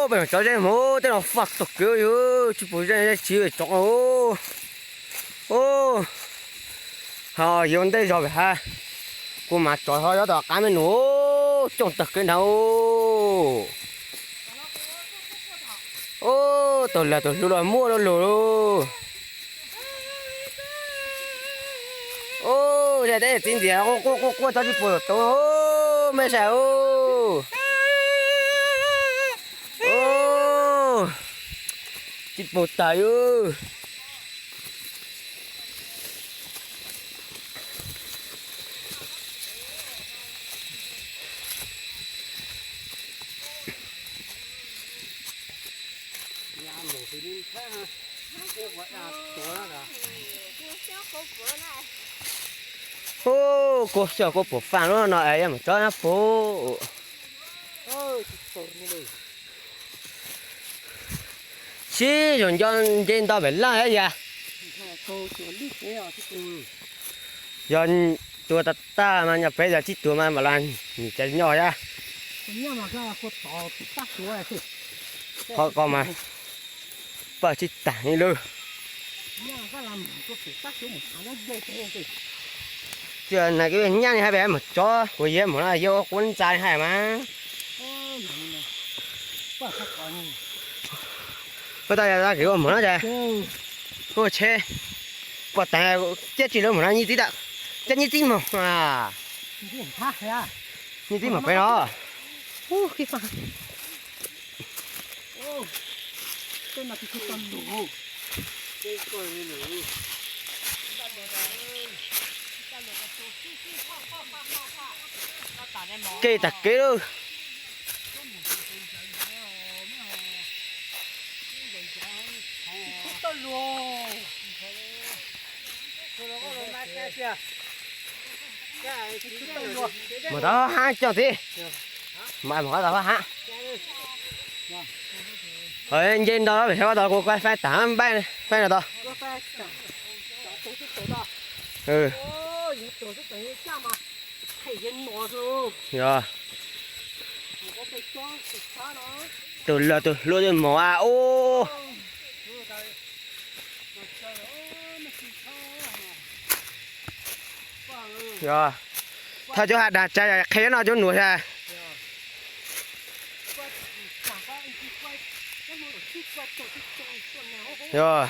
Peb cov zeb hmuv tej no faj tog kev yus, tsis pum zeb tsis tsov. Ho yuav ntej zog pem hav, kuv mas tsov ho nyob tom qab me nus, coob tag kev ntag. Ub, tus lag tus hluas los muaj lug lug. Ub, zaj teb txiv ntxias quaj quaj quaj txhob tsis pum tau, me saib ub. Tsis pum tawm yus. Ub, kuv xyov kuv puas faj lub no es yuav mus tsob na puv. Sib zoo nco nce nto pem laj yas. Yog tua tag tag mas nyaj peb yog tsis tua mas mam li nim tsa nyob yas. Qhov ko mas paj tsis tag li lawm. Tsis na kib nyaj li hais pem mus tsob kuv yam mus no yog quav ntxa li hais mas. Ua tau yog kis ua mus no ces kuv tsheb pom tas ciaj tsis lawv mus no nyiaj txib tawm, ciaj nyiaj txib mus, nyiaj txib mus pem no. Kev tag kev lawm. Mus tau hab coj txiv, mas mus tau hab. Nce nto pem sab ko tau kuv faib tag npaib faib no tau. Yog tus lag tus hluas tus mos a ub. Yog thaj cuab hav dag tsa qhia no cuab nuav a. Yog